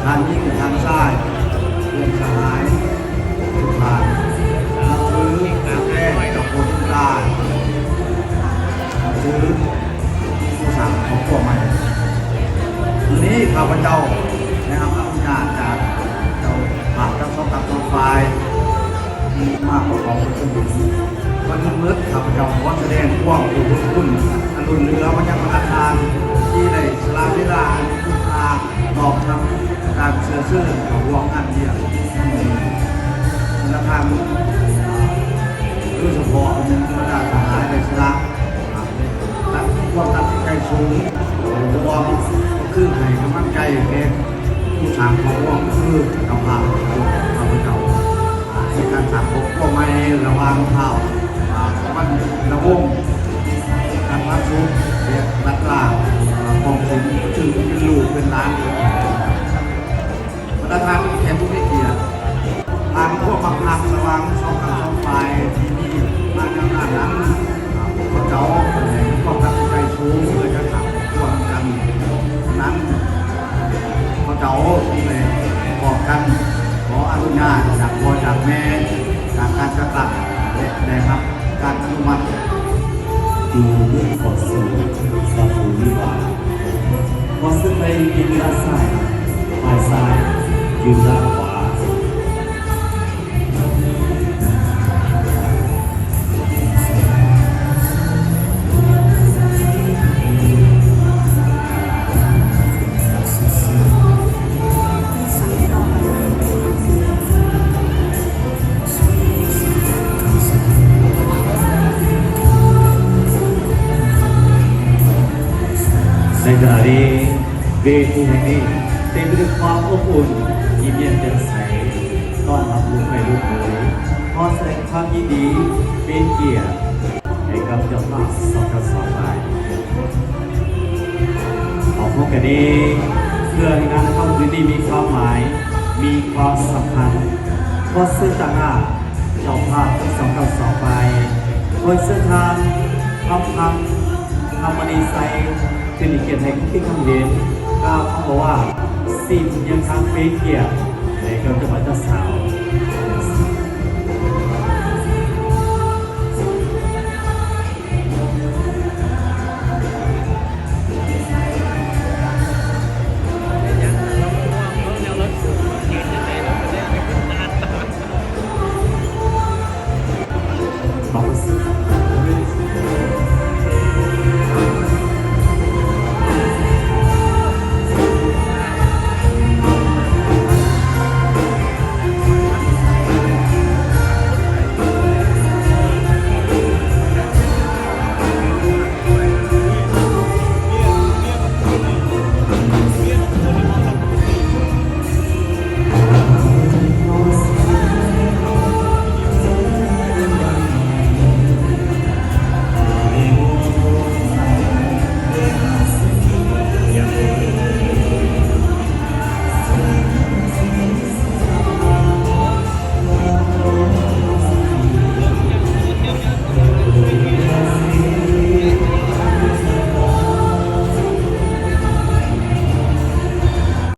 ທ່ານຍິງ ທ່ານຊາຍ ເພື່ອນສະຫາຍ ທຸກທ່ານ ນັບຖື ແຟນກັບຄົນຕາຍ ນັບຖື ຜູ້ສ້າງຄອບຄົວໃໝ່. ມື້ນີ້ຂ້າພະເຈົ້າໄດ້ຮັບອະນຸຍາດຈາກເຈົ້າພາບທັງສອງພັກສອງຝ່າຍ ທີ່ມາປະກອບປະຊຸມ. ກ່ອນອື່ນໝົດ ຂ້າພະເຈົ້າຂໍສະແດງຄວາມຂອບຄຸນອັນລົ້ນເຫຼືອມາຍັງບັນດາທ່ານ ທີ່ໄດ້ສະຫຼະເວລາອັນມີຄຸນຄ່າ ຕອບຮັບການເຊື້ອເຊີນເຂົ້າຮ່ວມງານວຽກຄັ້ງນີ້. ບັນດາທ່ານ ໂດຍສະເພາະບັນດາສະຫາຍໄດ້ສະຫຼະ ຕັ້ງຄວາມຕັ້ງໃຈສູງ ລວມກໍຄືໃຫ້ກຳລັງໃຈແກ່ຜູ້ສ້າງຄອບຄົວ ກໍຄືເຈົ້າພາບຂອງຂ້າພະເຈົ້າ ໃນການສ້າງຄອບຄົວໃໝ່ລະຫວ່າງທ້າວ ອາ ສຸວັນນະວົງ ທັນວາສຸກ ແລະ ລັດລາ ອາ ກອງສິນ ຊຶ່ງເປັນລູກເປັນຫຼານ ບັນດາທ່ານແຂກຜູ້ມີກຽດ, ຜ່ານຄວາມມັກຮັກລະຫວ່າງສອງພັກສອງຝ່າຍທີ່ມີມາຍາວນານນັ້ນ, ພວກເຈົ້າໄດ້ມີຄວາມຕັ້ງໃຈສູງເພື່ອຈະສ້າງຄອບຄົວນຳກັນ. ສະນັ້ນ, ພວກເຈົ້າຈຶ່ງໄດ້ພ້ອມກັນຂໍອະນຸຍາດຈາກພໍ່ຈາກແມ່, ຈາກການຈັດຕັ້ງ ແລະ ໄດ້ຮັບການອະນຸມັດ. ຢູ່ເມືອງເຂົ້າສູ່ສະພູວິວາ ຂໍເຊີນໄປຍິງດ້ານຊ້າຍ, ຝ່າຍຊາຍຢູ່ດ້ານຂວາ. ໃນຂະນະນີ້ ເວທີແຫ່ງນີ້ເຕັມໄປດ້ວຍຄວາມອົບອຸ່ນ, ຍິ້ມແຍ້ມແຈ່ມໃສ ຕ້ອນຮັບລູກໃໝ່ລູກເຂີຍ, ຂໍສະແດງຄວາມຍິນດີເປັນກຽດ ໃຫ້ກັບເຈົ້າພາບສອງທັງສອງຝ່າຍ. ເຮົາພ້ອມກັນນີ້ ເພື່ອໃຫ້ງານໃນຄ່ຳຄືນນີ້ມີຄວາມໝາຍ, ມີຄວາມສຳຄັນ, ຂໍເຊີນຕາງໜ້າເຈົ້າພາບທັງສອງທັງສອງຝ່າຍ, ຂໍເຊີນທ່ານ ຄຳພັນ ທຳມະນີໄຊ ຂຶ້ນໃຫ້ກຽດໃຫ້ຄຳຄິດຄຳເຫັນ, ກ່າວຄຳເວົ້າວ່າ ສີບຍັງທາງເປັນກຽດ ໃຫ້ກັບເຈົ້າບ່າວເຈົ້າສາວ.